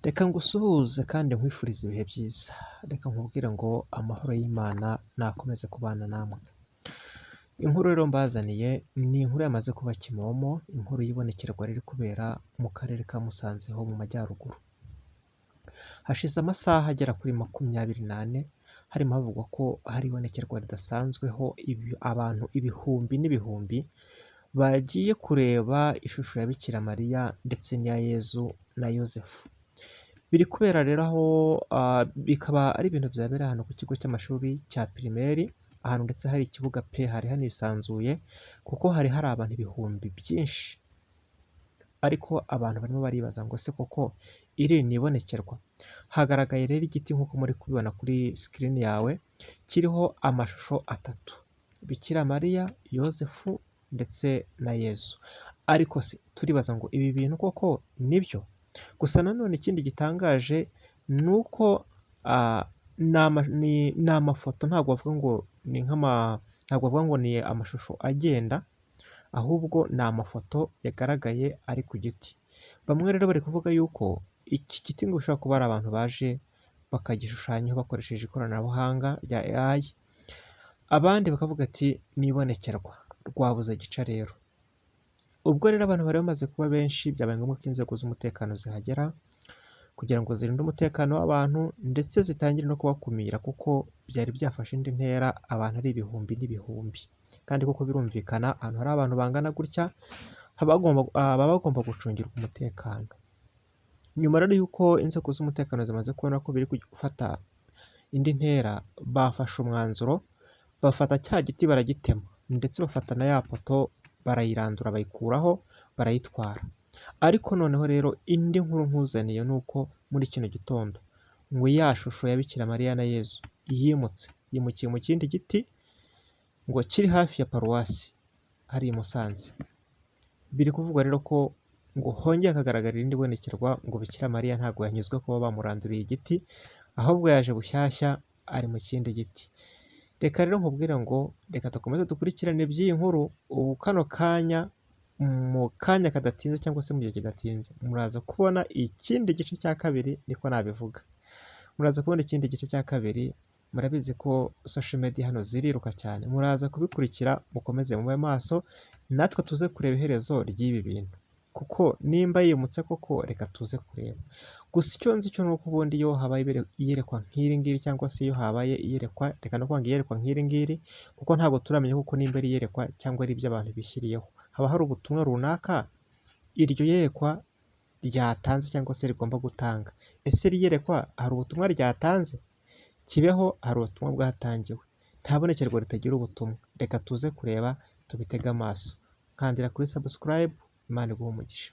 Reka ngusuhuze kandi nkwifurize ibihe byiza, reka nkubwire ngo amahoro y'Imana nakomeze kubana namwe. Inkuru rero mbazaniye ni inkuru yamaze kuba kimomo, inkuru y'ibonekerwa riri kubera mu karere ka Musanze ho mu majyaruguru. Hashize amasaha agera kuri 24 harimo havugwa ko hari ibonekerwa ridasanzweho abantu ibihumbi n'ibihumbi bagiye kureba ishusho ya Bikira Mariya ndetse n'iya Yezu na Yozefu. Biri kubera rero aho bikaba ari ibintu byabereye ahantu ku kigo cy'amashuri cya pirimeri, ahantu ndetse hari ikibuga pe, hari hanisanzuye kuko hari hari abantu ibihumbi byinshi. Ariko abantu barimo baribaza ngo ese koko iri ni ibonekerwa? Hagaragaye rero igiti nk'uko muri kubibona kuri screen yawe, kiriho amashusho atatu: Bikira Mariya, Yozefu ndetse na Yezu. Ariko se turibaza ngo ibi bintu koko nibyo? Gusa nanone ikindi gitangaje ni uko ni amafoto, ntabwo bavuga ngo ni nk'ama ntabwo bavuga ngo ni amashusho agenda, ahubwo ni amafoto yagaragaye ari ku giti. Bamwe rero bari kuvuga yuko iki giti ngo bishobora kuba ari abantu baje bakagishushanyaho bakoresheje ikoranabuhanga rya AI, abandi bakavuga ati ni ibonekerwa, rwabuze gica rero. Ubwo rero abantu bari bamaze kuba benshi, byabaye ngombwa ko inzego z'umutekano zihagera kugira ngo zirinde umutekano w'abantu ndetse zitangire no kubakumira, kuko byari byafashe indi ntera, abantu ari ibihumbi n'ibihumbi. Kandi koko birumvikana, ahantu hari abantu bangana gutya baba bagomba gucungirwa umutekano. Nyuma rero y'uko inzego z'umutekano zimaze kubona ko biri gufata indi ntera, bafashe umwanzuro, bafata cya giti baragitema, ndetse bafata na ya poto barayirandura, bayikuraho, barayitwara. Ariko noneho rero indi nkuru nkuzaniye ni uko muri kino gitondo ngo ya shusho ya Bikira Mariya na Yezu yimutse, yimukiye mu kindi giti ngo kiri hafi ya paruwasi hariya i Musanze. Biri kuvugwa rero ko ngo hongeye hakagaragara irindi bonekerwa, ngo Bikira Mariya ntabwo yanyuzwe kuba bamuranduriye igiti, ahubwo yaje bushyashya ari mu kindi giti. Reka rero nkubwire ngo reka dukomeze dukurikirane iby'iyi nkuru, ubu kano kanya, mu kanya kadatinze cyangwa se mu gihe kidatinze, muraza kubona ikindi gice cya kabiri, niko nabivuga. Muraza kubona ikindi gice cya kabiri, murabizi ko social media hano ziriruka cyane, muraza kubikurikira, mukomeze mube maso, natwe tuze kureba iherezo ry'ibi bintu. Kuko nimba yimutse koko, reka tuze kureba. Gusa icyo nzi cyo ni uko ubundi iyo habaye iyerekwa nk'iri ngiri cyangwa se iyo habaye iyerekwa, reka no kuvuga ngo iyerekwa nk'iri ngiri, kuko ntabwo turamenya koko nimba ari iyerekwa cyangwa ari ibyo abantu bishyiriyeho. Haba hari ubutumwa runaka iryo yerekwa ryatanze cyangwa se rigomba gutanga. Ese iri yerekwa hari ubutumwa ryatanze? Kibeho hari ubutumwa bwatangiwe. Nta bonekerwa ritagira ubutumwa. Reka tuze kureba, tubitege amaso. Nkandira kuri subscribe, Imana iguhe umugisha.